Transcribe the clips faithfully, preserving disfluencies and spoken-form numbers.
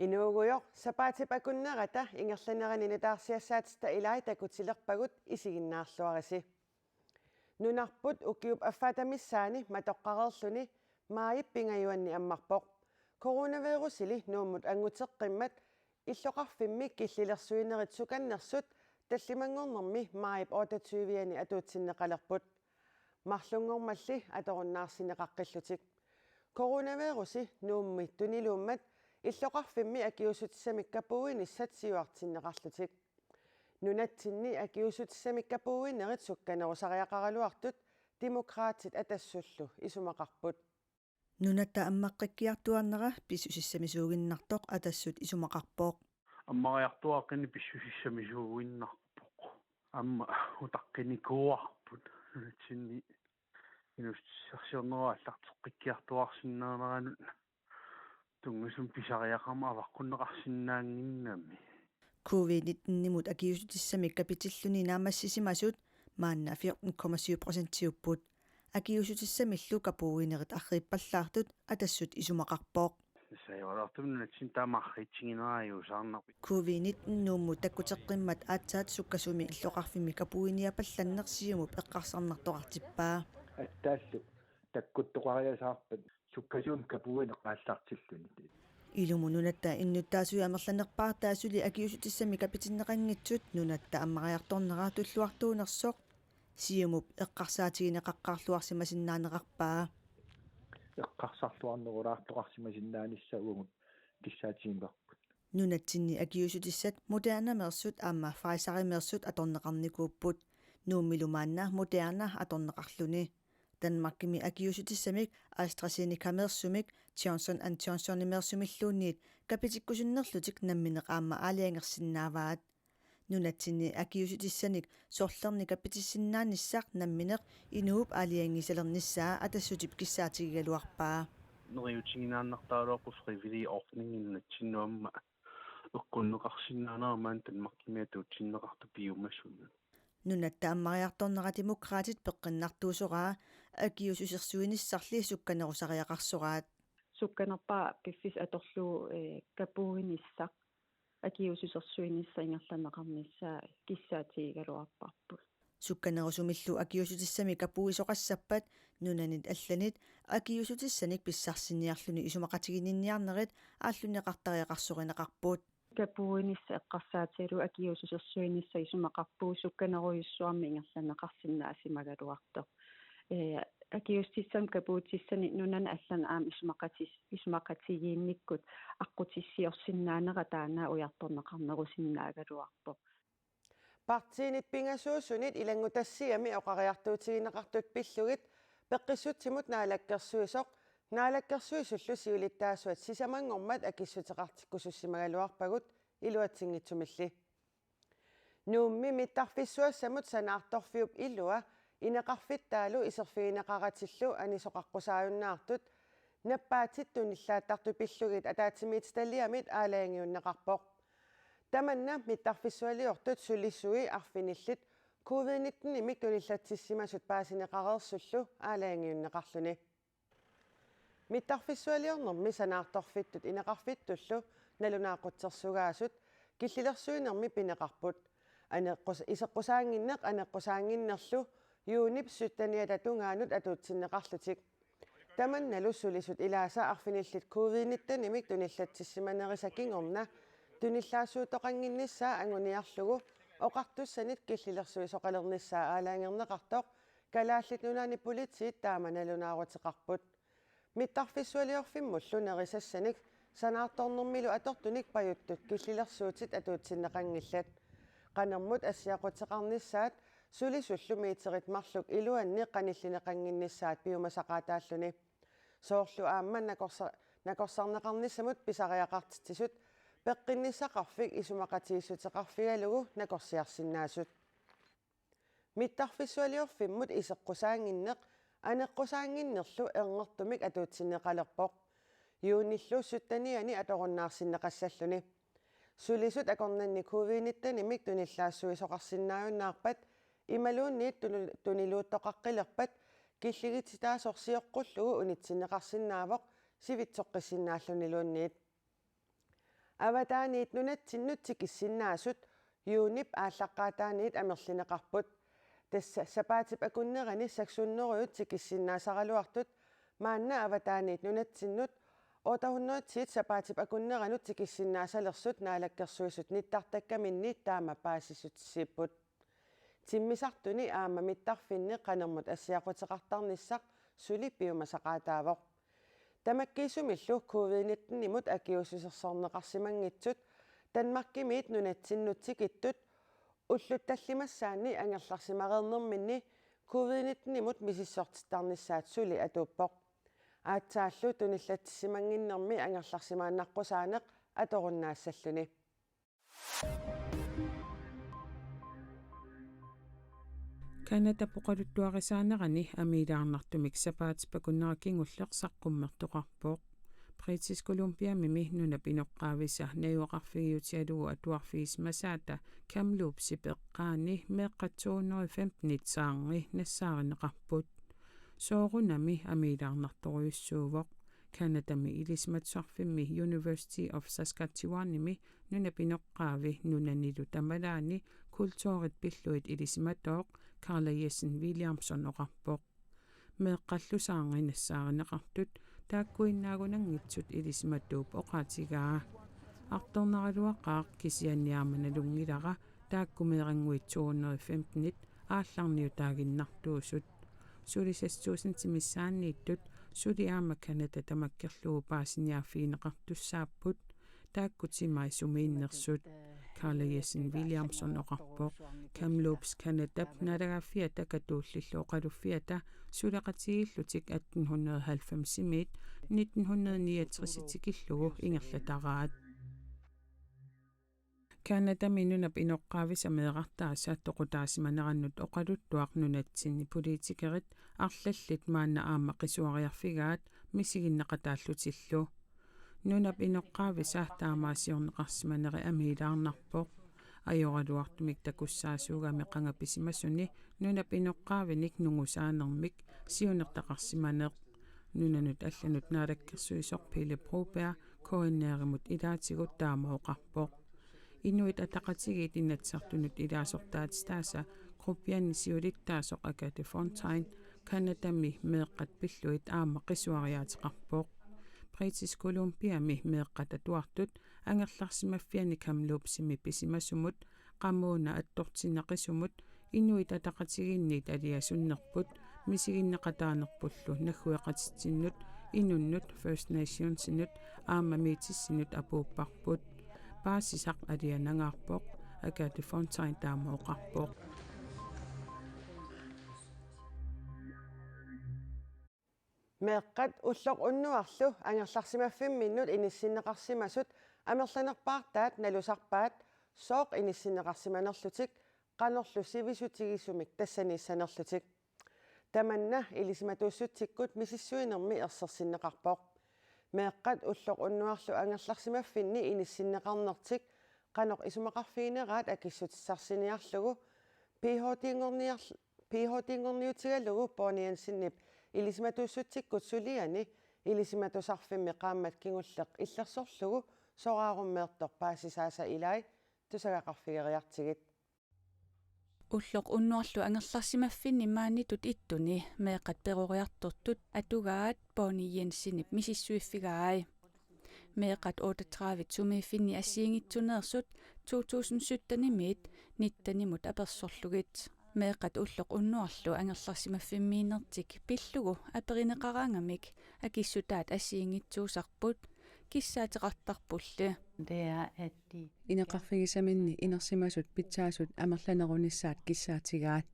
Inuugujoq, sapaatip akunnerata ingerlanerani nutaarsiassaatitta ilai takutilerpagut, isiginnaarluarisi. Nunarput ukiup affaatamissaani matoqqareerluni maajip pingajuanni ammarpoq. Coronavirusili Nuummut anguteqqimmat illoqarfimmi killilersuinerit sukannersut tallimanngornermi maajip otteogtyve-ani atuutsinneqalerput. Marlunngormalli atorunnaarsinneqaqqillutik. Coronavirusi Nuummi tuniluummat illoqarfimmi akiuussutissamik kapuuinissat siuartinneqarlutik. Nunatsinni akiuussutissamik kapuuinerit sukkanerusariaqaraluartut Demokraatit Atassullu isumaqarput. Nunatta ammaqqikkiartuaarnera pissusissamisuuginnartoq Atassut isumaqarpoq. Ammariartuaaqqinni pissusissamisuuginnarpoq. Aamma utaqqinikuuarput nunatsinni inuussutissarsiornerup aallarteqqikkiartuaarsinnaaneranut tunngasumik pisariaqarmat avaqqunneqarsinnaannginnami. Covid nitten-imut akiuussutissamik kapitilluni naammassisimasut maanna fjorten komma syv procentiupput. Akiuussutissamillu kapuuinerit arriippallaartut Atassut isumaqarpoq. Sajuarartum nunatsinni taama arriitsiginerajuusaarnarpoq. Covid nitten Nuummut takkuteqqimmat aatsaat sukkasumi illoqarfimmi kapuuiniapallanneq Siumup eqqarsarnartoqartippaa. Attaallu takkuttoqariasaarpat sukkasuumik kapuuineq aallartilluni. Ilumut nunatta innuttaasui amerlanerpaartaat suli akiuussutissamik kapitinneqanngitsut nunatta ammariartornera tulluartuunersoq Siumup eqqarsaatigineqaqqaarluarsimasinnaanerarpaa. Eqqarsarluarnerulaartoqarsimasinnaanissaa uagut kissaatigineqarput. Nunatsinni akiuussutissat Modernameersut aamma Pfizerimeersut atorneqarnikuupput. Nuummilu maanna Moderna atorneqarluni. Danmarkimi akiuussutissamik AstraZenecameersumik Johnson and Johnsonimeersumilluunniit kapitikkusunnerlutik nammineq aamma aalajangersinnaavaat. Nunatsinni akiuussutissanik sorlernik kapitissinnaanissaa nammineq inuup aalajangiisalernissaa Atassutip kissaatigigaluarpaa. Neriuutigiinnartaraluarpoq frivillig ordning nunatsinnut aamma eqqunneqarsinnaanera maani Danmarkimi atuutsinneqartoq piumasunut. Nunatta ammariartornera Demokraatit peqqinnartuusoraa, akiuussusersuinissarli sukkanerusariaqarsoraat. Sukkanerpaaq piffissaq atorlugu, eh, kapuuinissaq, akiuussusersuinissaq ingerlanneqarnissaa kissaatigigaluarparput. Sukkanerusumillu akiuussutissamik kapuisoqassappat nunanit allanit akiuussutissanik pissarsiniarluni isumaqatiginninniarnerit aallunneqartariaqarsorineqarput. Kapuuinissaq eqqarsaatigalugu akiuussusersuinissaq isumaqarpugut sukkanerujussuarmik ingerlanneqarsinnaasimagaluartoq. Eh, akiuussutissamik kapuutissanik nunanit allanit aamma isumaqatis-, isumaqatigiinnikkut aqqutissiorsinnaanera taanna ujartorneqarnerusinnaagaluarpoq. Partiinit pingasuusunit ilanngutassiami oqariartuutigineqartut pillugit Peqqissutsimut Naalakkersuisoq Naalakkersuisullu siulittaasuat sisamanngormat akissuteqartikkusussimagaluarpagut iluatsinngitsumilli. Nuummi mittarfissuassamut sanaartorfiup ilua ineqarfittaalu iserfigineqaratillu anisoqaqqusaajunnaartut nappaatit tunillaattartut pillugit ataatsimiititaliamit aalajangiunneqarpoq. Tamanna mittarfissualiortut sulisui arfinillit covid nitten-imik tunillatsissimasut paasineqareersullu aalajangiunneqarluni. Mittarfissualiornermi sanaartorfittut ineqarfittullu nalunaaqutsersugaasut killilersuinermi pineqarput. Aneqqus-, iseqqusaannginneq aneqqusaannginnerlu juunip sytteniata tungaanut atuutsinneqarlutik. Tamannalu sulisut ilaasa arfinillit covid nitten-imik tunillatsissimanerisa kingorna tunillaassuuttoqannginnissaa anguniarlugu oqartussanit killilersuisoqalernissaa aalajangerneqartoq Kalaallit Nunaanni Politiit taama nalunaaruteqarput. Mittarfissualiorfimmullu nerisassanik sanaartornermilu atortunik pajuttut killilersuutit atuutsinneqanngillat. Qanermut assiaqquteqarnissaat sulisullu meterit marluk iluanni qanillineqannginnissaat piumasaqaataalluni. Soorlu aamma nakorsa-, nakorsarneqarnissamut pisariaqartitsisut peqqinnissaqarfik isumaqatigiissuteqarfigalugu nakorsiarsinnaasut. Mittarfissualiorfimmut iseqqusaannginneq aneqqusaannginnerlu ernertumik atuutsinneqalerpoq. Juunillu sytteniani atorunnaarsinneqassalluni. Sulisut akornanni covid nitten-imik tunillaassuisoqarsinnaajunnaarpat imaluunniit tunu-, tuniluuttoqaqqilerpat killigititaasorsioqqullugu unitsinneqarsinnaavoq sivitsoqqissinnaalluniluunniit. Avataaniit nunatsinnut tikissinnaasut juunip aallaqqaataaniit amerlineqarput. Tassa sapaatip akunnerani seks hundrede tikissinnaasaraluartut maanna avataaniit nunatsinnut otte hundrede sapaatip akunneranut tikissinnaassalersut Naalakkersuisut nittartakkaminni taama paasissutissiipput. Timmisartuni aamma mittarfinni qanermut assiaquteqartarnissaq suli piumasaqaataavoq. Tamakkiisumillu covid nitten-imut akiuussusersorneqarsimanngitsut Danmarkimiit nunatsinnut tikittut ullut tallimassaanni angerlarsimareernerminni covid nitten-imut misissortittarnissaat suli atuuppoq. Aatsaallu tunillatsissimannginnermi angerlarsimaannaqqusaaneq atorunnaassalluni. Canadap oqaluttuarisaanerani amiilaarnartumik sapaatip akunnera kingulleq saqqummertoqarpoq. British Columbiamimi nunap inoqqaavisa najugaqarfigiutigalugu atuarfigisimasaata Kamloopsip eqqaani meeqqat to hundrede femten saarngi nassaarineqarput. Soorunami amiilaarnartorujussuuvoq. Canadami ilisimatusarfimmi University of Saskatchewanimi nunap inoqqaavi nunanilu tamalaani kulturit pillugit ilisimatooq Karla Jessen Williamson oqarpoq. Meeqqallu saarngi nassaarineqartut taakkuinnaagunanngitsut ilisimatuup oqaatigaa. Artornaraluaqaaq kisianni aamma nalunngilara taakku meerannguit to hundrede femten aallarniutaaginnartuusut. Suli seks tusind missaanniittut suli aamma Canada tamakkerlugu paasiniaaffigineqartussaapput. Taakku timai sumiinnersut. Karla Jessen Williamson oqarpoq. Kamloops Canadap naalagaaffiata katuullillu oqaluffiata suleqatigiillutik atten hundrede halvfemsimiit nitten hundrede niogtres tikillugu ingerlataraat. Canadami nunap inoqqaavisa meerartaasa toqutaasimanerannut oqaluttuaq nunatsinni politikerit arlallit maanna aamma qisuariarfigaat misiginneqataallutillu. Nunap inoqqaavisa taamaasiorneqarsimaneri amiilaarnarpoq. Ajoraluartumik takussaasuugami qanga pisimasuni nunap inoqqaavinik nungusaanermik siunertaqarsimaneq. Nunanut allanut naalakkersuisoq Pele Broberg K N R-imut ilaatigut taama oqarpoq. Inuit Ataqatigiit Inatsisartunut ilaasortaatitaasa gruppianni siulittaasoq Agathe Fontain Canadami meeqqat pillugit aamma qisuariaateqarpoq. British Columbiami meeqqat atuartut angerlarsimaffianni Kamloopsimi pisimasumut qamuuna attortinnaqisumut Inuit Ataqatigiinniit aliasunnerput misiginneqataanerpullu naggueqatitsinnut inunnut First Nationsinut aamma Métisinut apuupparput. Paasisaq alianangaarpoq, Agathe Fontain taama oqarpoq. Meeqqat ulloq unnuarlu angerlarsimaffimminnut inissinneqarsimasut amerlanerpaartaat nalusarpaat sooq inissinneqarsimanerlutik qanorlu sivisutigisumik tassaniissanerlutik. Tamanna ilisimatuussutsikkut misissuinermi ersersinneqarpoq. Meeqqat ulloq unnuarlu angerlarsimaffinni inissinneqarnertik qanoq isumaqarfigineraat akissutissarsiorniarlugu P H D-nngorniarl-, P H D-nngorniutigalugu Poul Jensenip ilisimatuussutsikkut suliani ilisimatusarfimmi qaammat kingulleq illersorlugu soraarummeertoq paasisaasa ilai tusagaqarfigeriartigit. Ulloq unnuarlu angerlarsimaffinni maanitut ittuni meeqqat peroriartortut atugaat Poul Jensenip misissuiffigai. Meeqqat otteogtredive sumiiffinni assigiinngitsuneersut to tusind sytten-imiit nitten-imut apersorlugit. Meeqqat ulloq unnuarlu angerlarsimaffimmiinnertik pillugu aperineqaraangamik akissutaat assigiinngitsuusarput kissaateqartarpulli. Det er, at de Ineqarfigisaminni inersimasut pitsaasut amerlanerunissaat kissaatigaat.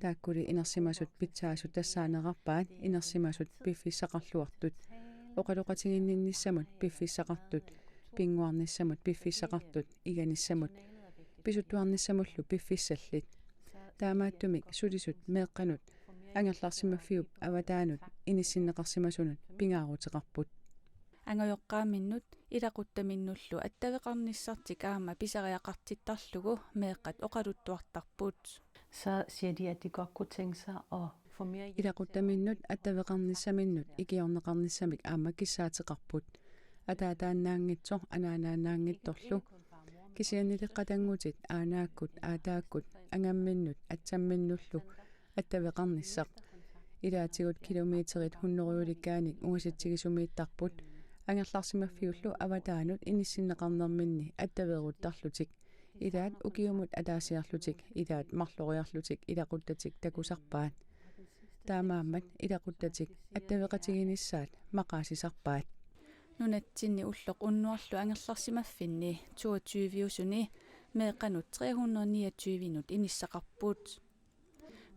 Taakkuli inersimasut pitsaasut tassaanerarpaat inersimasut piffissaqarluartut. Oqaloqatiginninnissamut piffissaqartut, pinnguarnissamut piffissaqartut, iganissamut, pisuttuarnissamullu piffissallit. Taamaattumik sulisut meeqqanut angerlarsimaffiup avataanut inissinneqarsimasunut pingaaruteqarput. Angajoqqaaminnut ilaquttaminnullu attaveqarnissartik aamma pisariaqartittarlugu meeqqat oqaluttuartarput. Så siger de, at de godt kunne tænke sig at få mere hjælp til at Ilaquttaminnut attaveqarnissaminnut ikiorneqarnissamik aamma kissaateqarput. Ataataannaanngitsoq anaanaannaanngitsorlu. Kisiannili qatanngutit aanaakkut aataakkut angamminnut atsamminnullu attaveqarnissaq. Ilaatigut kilometerit hunnorujulikkaanik ungasitsigisumiittarput. Angerlarsimaffiullu avataanut inissinneqarnerminni attaveeruttarlutik. Ilaat ukiumut ataasiarlutik, ilaat marloriarlutik ilaquttatik takusarpaat. Taamaammat ilaquttatik attaveqatiginissaat maqaasisarpaat. Nunatsinni ulloq unnuarlu angerlarsimaffinni toogtyve-usuni meeqqanut tre hundrede niogtyve-nut inissaqarput.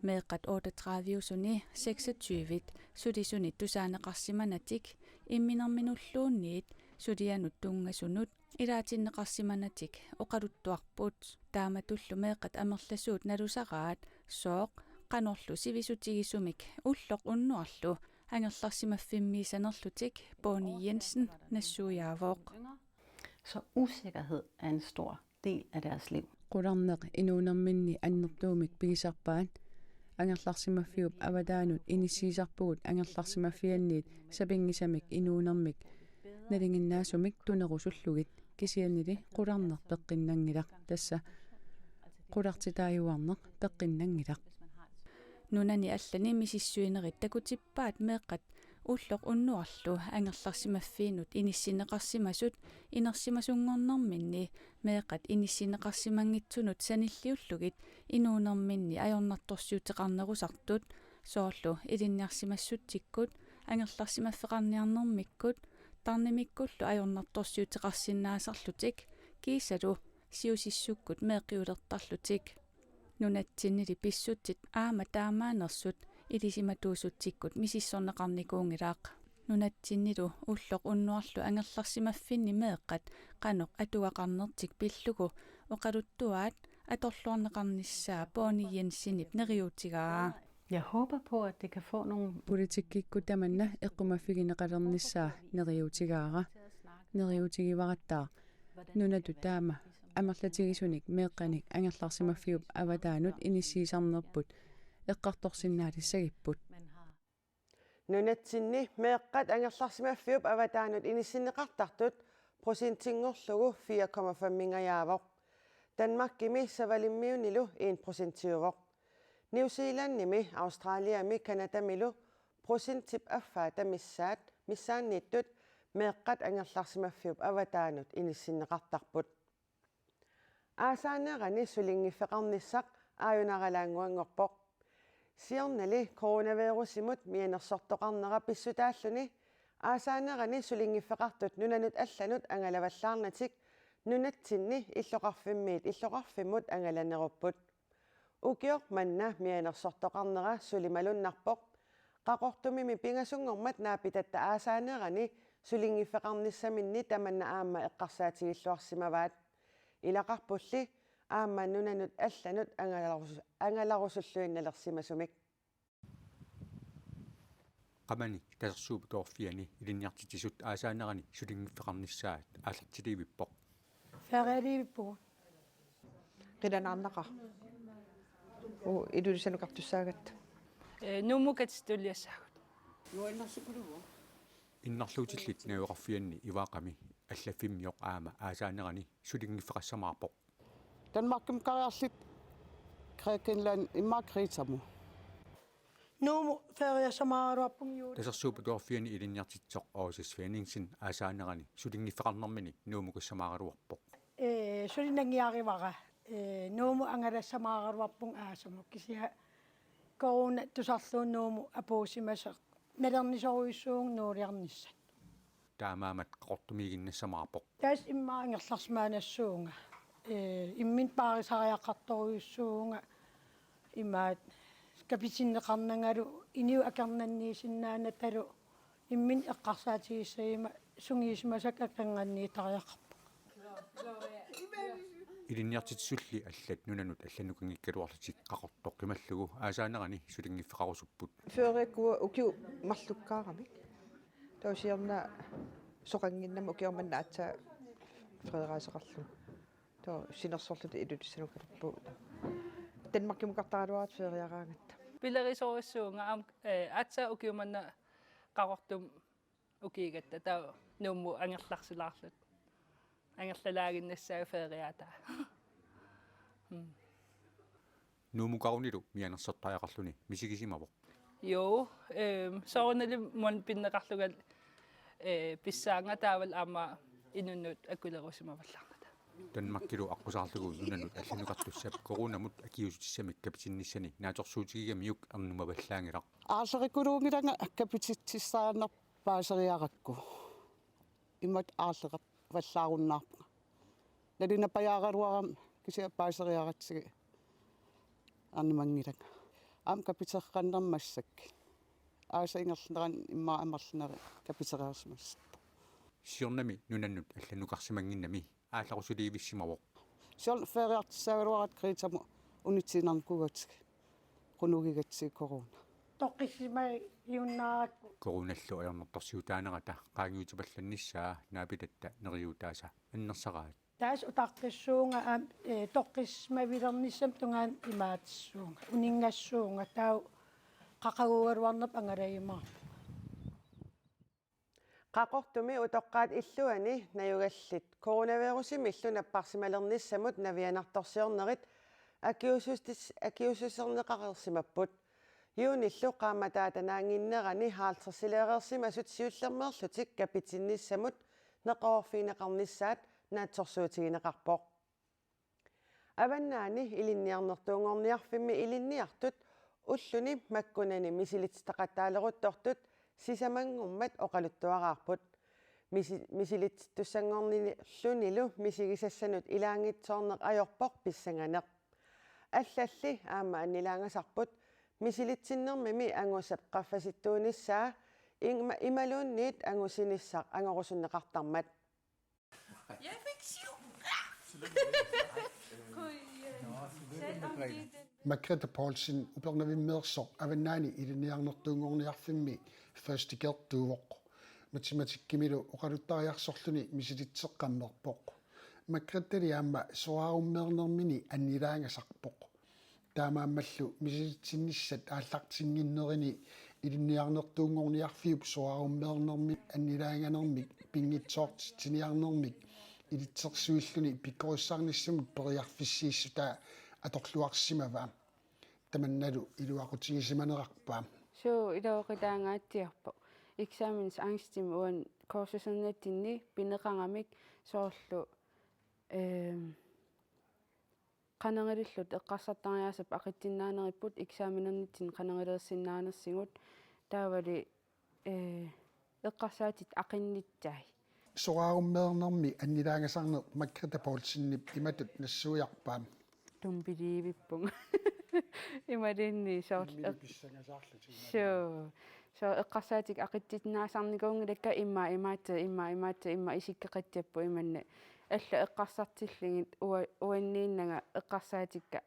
Meeqqat otteogtredive-usuni seksogtyve sulisunit tusaaneqarsimanatik imminerminulluunniit sulianut tunngasunut ilaatinneqarsimanatik oqaluttuarput. Taamatullu meeqqat amerlasuut nalusaraat sooq qanorlu sivisutigisumik ulloq unnuarlu angerlarsimaffimmiissanerlutik Bonnie Jensen nassuiaavoq. Så usikkerhed er en stor del af deres liv. Qularneq inuunerminni annertuumik pigisarpaat. Angerlarsimaffiup avataanut inissiisarpugut angerlarsimaffianniit sapinngisamik inuunermik nalinginnaasumik tunerusullugit, kisiannili qularneq peqqinnanngilaq, tassa qulartitaajuarneq peqqinnanngilaq. Nunani allani misissuinerit takutippaat meeqqat ulloq unnuarlu angerlarsimaffiinut inissinneqarsimasut inersimasunngornerminni meeqqat inissinneqarsimanngitsunut sanilliullugit inuunerminni ajornartorsiuteqarnerusartut, soorlu ilinniarsimassutsikkut, angerlarsimaffeqarniarnermikkut, tarnimikkullu ajornartorsiuteqarsinnaasarlutik kiisalu siusissukkut meeqqiulertarlutik. Nunatsinnili pissutsit aamma taamaanersut ilisimatuussutsikkut misissorneqarnikuunngilaq. Nunatsinnilu ulloq unnuarlu angerlarsimaffinni meeqqat qanoq atugaqarnertik pillugu oqaluttuaat atorluarneqarnissaa Bonnie Jensenip neriuutigaa. Jeg håber på, at det kan få nogle... Politikkikkut tamanna eqqumaffigineqalernissaa neriuutigaara. Neriuutigivarattaaq nunatut taama amerlatigisunik meeqqanik angerlarsimaffiup avataanut inissiisarnerput eqqartorsinnaalissagipput. Nunatsinni meeqqat angerlarsimaffiup avataanut inissinneqartartut procentinngorlugu fire komma fem-ingajaavoq. Danmarkimi Savalimmiunilu en procentiuvoq. New Zealandimi, Australiami Canadamilu procentip affaata missaat missaanniittut meeqqat angerlarsimaffiup avataanut inissinneqartarput. Aasaanerani sulinngiffeqarnissaq aajunaralaannguanngorpoq. Siornali coronavirusimut mianersortoqarnera pissutaalluni aasaanerani sulinngiffeqartut nunanut allanut angalavallaarnatik nunatsinni illoqarfimmiit illoqarfimmut angalanerupput. Ukioq manna mianersortoqarnera suli malunnarpoq. Qaqortumimi pingasunngormat naapitatta aasaanerani sulinngiffeqarnissaminni tamanna aamma eqqarsaatigilluarsimavaat. Ilaqarpulli aamma nunanut allanut angalarus-, angalarusulluinnalersimasumik. Qamani Katersuup Toorfiani ilinniartitsisut aasaanerani sulinngiffeqarnissaat aallartiliivippoq. Ferialiivippugut. Qilanaarnaqaaq. Uu, Ilulissanukartussaagatta. Ee, Nuummut katittuliassaagut. Innarluutillit najugaqarfianni Ivaaqami allaffimmi aamma aasaanerani sulinngiffeqassamaarpoq. Danmarkimukkariarlit Grækenland immaqa Kretamut. Nuummut feriassamaaraluarpugut juulip. Katersuup Toorfiani ilinniartitseq Aase Svenningsen aasaanerani sulinngiffeqarnermini Nuummukassamaaraluarpoq. Ee, sulinngiarivara. Ee, Nuummut angalassamaaraluarpugut aasamut, kisianni corona tusarlugu Nuummut apuussimasoq. Nalornisorujussuuvugut nuuliarnissat. Taamaammat Qaqortumiiginnassamaarpoq. Tassa immaqa angerlarsimaannassuunga. Ee, imminut paarisariaqartorujussuuvunga, imaattoq kapitinneqarnangalu inuit akornanniisinnaanatalu imminut eqqarsaatigissaguma sungiusimasakka akornanniittariaqarpunga. Ilinniartitsisulli allat nunanut allanut kanngikkaluarlutik Qaqortoq qimallugu aasaanerani sulinngiffeqarusupput. Feriakkua ukiut marlukkaaramik. Taava siorna soqannginnama ukioq manna aatsaat feriaaseqarlugu. Taava sinersorluta Ilulissanukarpugut. Danmarkimukartaraluaratta feriaraangatta. Pilerisorujussuuvunga aamma, ee, aatsaat ukiumanna Qaqortumi Ukiigatta taava Nuummut angerlarsilaarluta. Angerlalaaginnassaaq feriata. Mm. Nuummukarunilu mianersortariaqarluni misigisimavoq. Joo, ehm, soorunalimi mundbindeqarlunga, eh, pissaanga taavalu aamma inunnut akulerusimavallaarnata. Danmarkilu aqqusaarlugu nunanut allannukartussap coronamut akiuussutissamik kapitinnissani naatsorsuutigigamiuk ernumavallaanngilaq. Aarlerikuluunngilanga kapititsissaanerput paaseriarakku. Imatut aarleqarvallaarunnaarpunga. Nalunaapajaaraluarama kisianni paaseriaratsigu ernumanngilanga. Aamma kapiteqqannerma massakkut. Aasap ingerlanerani immaqa amerlanerit kapitereersimassapput. Siornami nunanut allannukarsimannginnami aallarusuliivissimavoq. Siorna feriartussaagaluaratta Gretamut unitsiinnarnikuugatsigu qunugigatsigu corona. Toqqissisimagiunnaarakku. Coronallu ajornartorsiutaanerata qaangiutipallannissaa naapitatta neriuutaasa annersaraat. Tassa utaqqissuunga aamma, eh, toqqissisimavilernissamut tungaanut imaatissuunga, uninngassuunga, taava qaqaguugaluarnerput angalagimaarpunga. Qaqortumi utoqqaat illuanni najugallit coronavirusimillu napparsimalernissamut navianartorsiornerit akiuussutis-, akiuussuserneqareersimapput. Juunillu qaammataa tanaannginnerani halvtredsileereersimasut siullermeerlutik kapitinnissamut neqeroorfigineqarnissaat naatsorsuutigineqarpoq. Avannaani Ilinniarnertuunngorniarfimmi ilinniartut ulluni makkunani misilitsitaqataaleruttortut sisamanngormat oqaluttuaraarput. Misi-, misilitsittussanngornillunilu misigisassanut ilaanngitsoorneq ajorpoq pissanganeq. Allalli aamma annilaangasarput misilitsinnermimi angusap qaffasittuunissaa ima-, imaluunniit angusinissaq angorusunneqartarmat. Jeg fik syv. Margrethe Poulsen Upernavimmeersoq Avannaani Ilinniarnertuunngorniarfimmi første G-rtuuvoq. Matematikkimilu oqaluttariarsorluni misilitseqqammerpoq. Margretheli aamma soraarummeernermini annilaangasarpoq. Taamaammallu misilitsinnissat aallartinnginnerini Ilinniarnertuunngorniarfiup soraarummeernermi annilaanganermik pinngitsoortitsiniarnermik ilitsersuilluni pikkorissarnissamut periarfissiissutaa atorluarsimavaa. Tamannalu iluaqutigisimanerarpaa. Suu, iluaqutaangaatsiarpoq. Eksamensangstimi uani kursusernatsinni pineqaramik soorlu, ehm, qanoq ililluta eqqarsartariaaseq aqitsinnaaneripput eksamenernitsinni qanoq iliorsinnaanersigut taavali, eh, eqqarsaatit aqinnittai. Soraarummeernermi annilaangasarneq Margrethe Poulsenip imatut nassuiarpaa. Tumpiliivippunga. Imaluunniit soorlu. Imminut eq-, pissangasaarlutik imaluunniit. Suu. Suu, eqqarsaatit aqitsitsinnaasarnikuunngilakka immaqa imaattoq, immaqa imaattoq, immaqa isikkoqassapput imannak. Allat eqqarsartillugit ua-, uanniinnanga eqqarsaatikka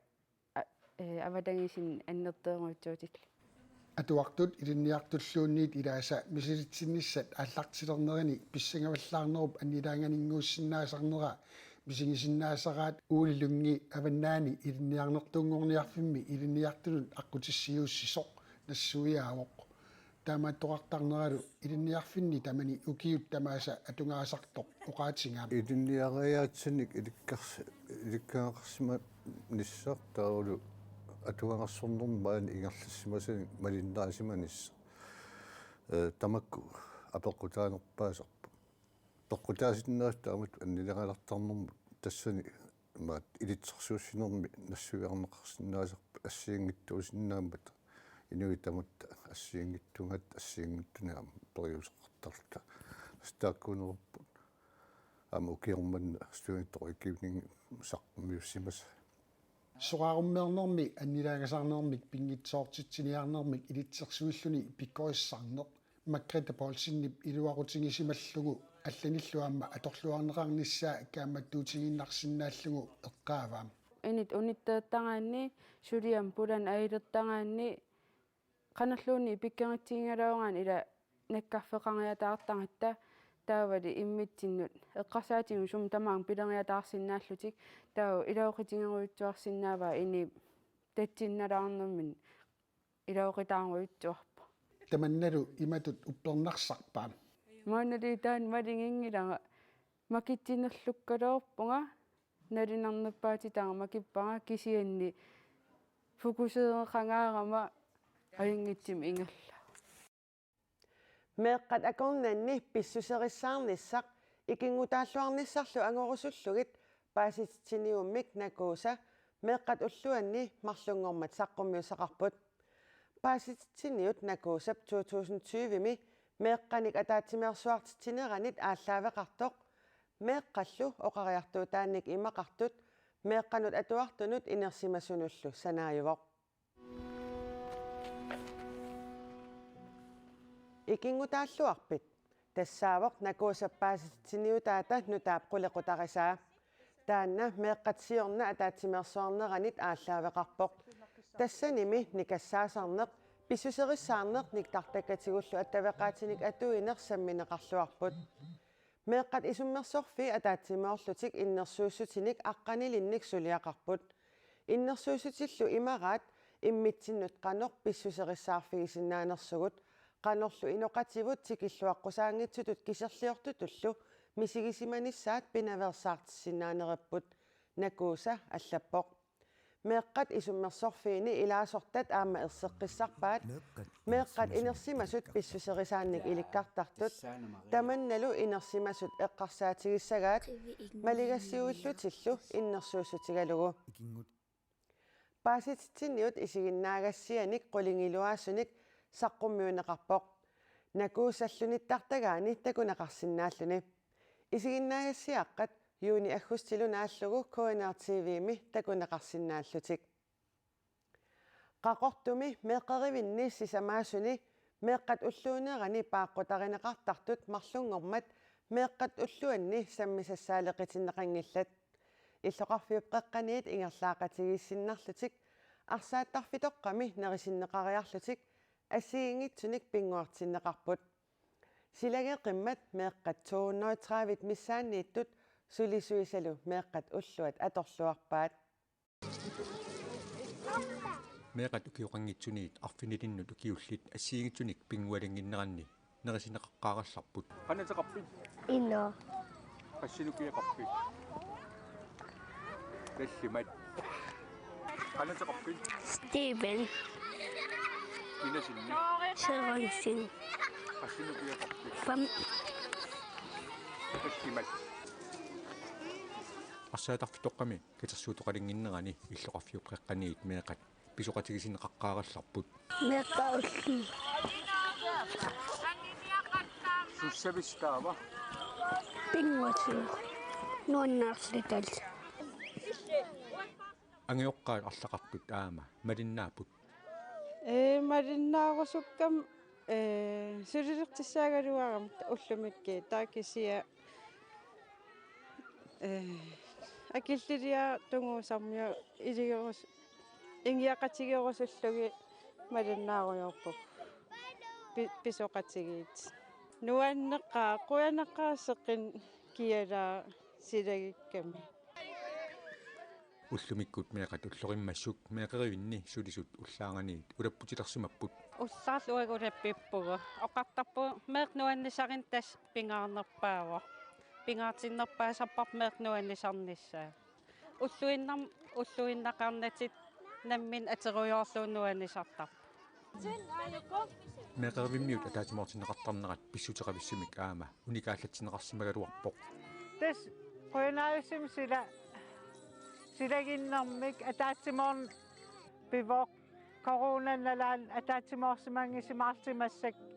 a-, eh, avatangiisinni annertoorujussuutillu. Atuartut ilinniartulluunniit ilaasa misilitsinnissat aallartilernerini pissangavallaarnerup annilaanganinnguussinnaasarnera misigisinnaasaraat Ole Lynge Avannaani Ilinniarnertuunngorniarfimmi ilinniartunut aqqutissiuussisoq nassuiaavoq. Taamaattoqartarneralu ilinniarfinni tamani ukiut tamaasa atugaasartoq oqaatigaa. Ilinniariaatsinnik ilikkars-, ilikkagaqarsimanissaq taavalu atuagarsornermi maani ingerlassimasanik malinnaasimanissaq. Eh, tamakku apeqqutaanerpaasarput. Peqqutaasinnaasut taamatut annilaangalertarnermut tassani imaat ilitsersuussinermi nassuiarneqarsinnaasarput assigiinngitsuusinnaammata inuit tamatta assigiinngitsuugatta assigiinngitsunik aamma periuseqartarluta. Tassa taakkuunerupput aamma ukioq manna studentrådgivning saqqummiussimasaat. Soraarummeernermi annilaangasarnermik pinngitsoortitsiniarnermik ilitsersuilluni pikkorissarneq Margrethe Poulsenip iluaqutigisimallugu allanillu aamma atorluarneqarnissaa kaammattuutigiinnarsinnaallugu eqqaavaa. Init unittoortaraanni, suliamut pulani ajulertaraanni, qanorluunniit pikkorissartigigaluaraanni ila nakkarfeqariataartaratta taavali immitsinnut eqqarsaatigut sumut tamaanga pileriataarsinnaallutik taava iluaqutigerujussuarsinnaavaa inip tatsinnalaarnermini iluaqutaarujussuarpoq. Tamannalu imatut uppernarsarpaa. Maannali taanna malinginngilara, makitsinerlukkaluarpunga, nalinarnerpaatitara makippara kisianni fokuseereqangaarama ajunngitsumik ingerlavoq. Meeqqat akornanni pissuserissaarnissaq ikinngutaalluarnissarlu angorusullugit paasititsiniummik Nakuusa meeqqat ulluanni marlunngormat saqqummiussaqarput. Paasititsiniut Nakuusap to tusind tyve-mi meeqqanik ataatsimeersuartitsineranit aallaaveqartoq meeqqallu oqariartuutaannik imaqartut meeqqanut atuartunut inersimasunullu sanaajuvoq. Ikinngutaalluarpit? Tassaavoq Nakuusap paasititsiniutaata nutaap qulequtarisaa. Taanna meeqqat siorna ataatsimeersuarneranit aallaaveqarpoq. Tassanimi nikassaasarneq, pissuserissaarneq niktartakkatigullu attaveqaatinik atuineq sammineqarluarput. Meeqqat isummersorfii ataatsimoorlutik innersuussutinik aqqanilinnik suliaqarput. Innersuussutillu imaraat immitsinnut qanoq pissuserissaarfigisinnaanersugut, qanorlu inoqativut tikilluaqqusaanngitsutut kiserliortutullu misigisimanissaat pinaveersaartissinnaanerupput, Nakuusa allappoq. Meeqqat isummersorfiini ilaasortat aamma erseqqissarpaat, meeqqat inersimasut pissuserisaannik ilikkartartut, tamannalu inersimasut eqqarsaatigissagaat maligassiuillutillu innersuussutigalugu. Paasititsiniut isiginnaagassianik qulingiluaasunik saqqummiunneqarpoq. Nakuusallunittartagaani takuneqarsinnaalluni. Isiginnaagassiaaqqat juuni-aggustilu naallugu K N R T V-mi takuneqarsinnaallutik. Qaqortumi meeqqerivinni sisamaasuni meeqqat ulluunerani paaqqutarineqartartut marlunngormat meeqqat ulluanni sammisassaaleqitinneqanngillat. Illoqarfiup qeqqaniit ingerlaaqatigiissinnarlutik arsaattarfitoqqami nerisinneqariarlutik assigiinngitsunik pinnguartinneqarput. Silageqimmat meeqqat to hundrede tredive missaanniittut sulisuisalu meeqqat ulluat atorluarpaat. Meeqqat ukioqanngitsuniit arfinilinnut ukiullit assigiinngitsunik pinngualinnginneranni nerisinneqaqqaarallarput. Qanoq ateqarpit? Ina. Qassinik ukiaqarpit? Tallimat. Qanoq ateqarpit? Steven. Inasinni? Sørensen. Qassinik ukiaqarpit? Fem. Tallimat. Arsaattarfitoqqami katersuuttoqalinnginnerani illoqarfiup qeqqaniit meeqqat pisoqatigisinneqaqqaarallarput. Meeqqat ullut. Sussavissaq taava? Pinnguartinnaq. Nuannaarluta. Angajoqqaat arlaqartut aamma malinnaapput. Ee, malinnaarusukkama, ee, sulilertussaagaluarama ullumikkut, taava kisianni, ee, akilliliaq tunguusarmiu iligerus-, ingiaqatigerusullugit malinnaarujoorpugut. Pi-, pisoqatigiit. Nuanneqaaq, qujanaqaaq seqqinneq kialaat silagikkami. Ullumikkut meeqqat ullorimmassuk meeqqerivinni sulisut ullaaraniit ulapputilersimapput. Ullaarlu uagut ulappippugut. Oqartarpugut meeqqat nuannisarineq tassa pingaarnerpaavoq. Pingaartinnerpaasarparput meeqqat nuannisarnissaa. Ulluinnarni, ulluinnaqarnatik namminneq aterujoorlugu nuannisartarput. Meeqqerivimmiut ataatsimoortinneqartarnerat pissuteqavissumik aamma unikaallatsinneqarsimagaluarpoq. Tassa qujanarujussuarmik sila-, silaginnermik ataatsimoorneq pivoq, coronap nalaani ataatsimoorsimanngitsoq marluk massakkut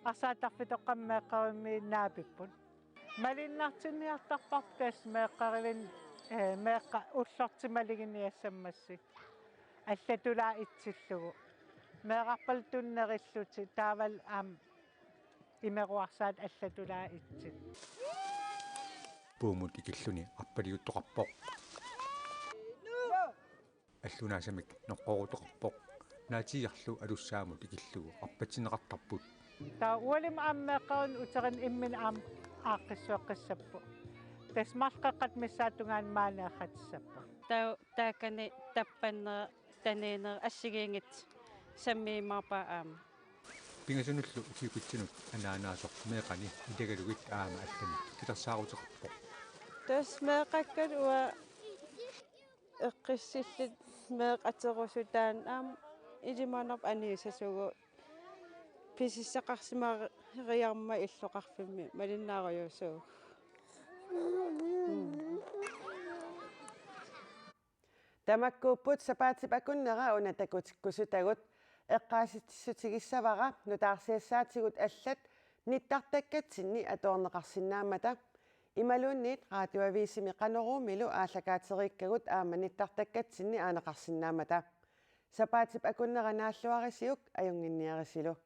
arsaattarfitoqqami meeqqerivimmiit naapipput. Malunnartinniartarparput tassa meeqqerivinni, ee, meeqqat ullortik maluginiassammassuk. Allatulaat itsillugu. Meerarpaluttunik nerillutik taavalu aamma imeruarsaat allatulaat itsit. Puumut ikilluni arpaliuttoqarpoq. Allunaasamik noqqorutoqarpoq. Naatiiarlu alussaamut ikillugu arpatsinneqartarput. Taava ualimmi aamma meeqqerivinni uterineq imminut aamma aaqqissueqqissapput. Tassa marluk qeqqata missaata tungaanut maani erratissapput. Taava taakkani tappanneq, tanineq assigiinngitsut sammiimaarpaat aamma. Pingasunullu ukiukitsinut anaanaasoq meeqqani ilagalugit aamma allamik kitarsaaruteqarpoq. Tassa meeqqakkat uanga eqqissillit meeqqat aterusutaan aamma ilimanarpoq aniassasugut pisissaqarsimariarmat illoqarfimmi malinnaarujuusuugut. Tamakkuupput sapaatip akunnera una takutikkusutagut. Eqqaasitsissutigissavara nutaarsiassaatigut allat nittartakkatsinni atuarneqarsinnaammata. Imaluunniit Radioavisimi Qanoruumilu aallakaateriikkagut aamma nittartakkatsinni aaneqarsinnaammata. Sapaatip akunnera naalluarisiuk ajunnginniarisilu.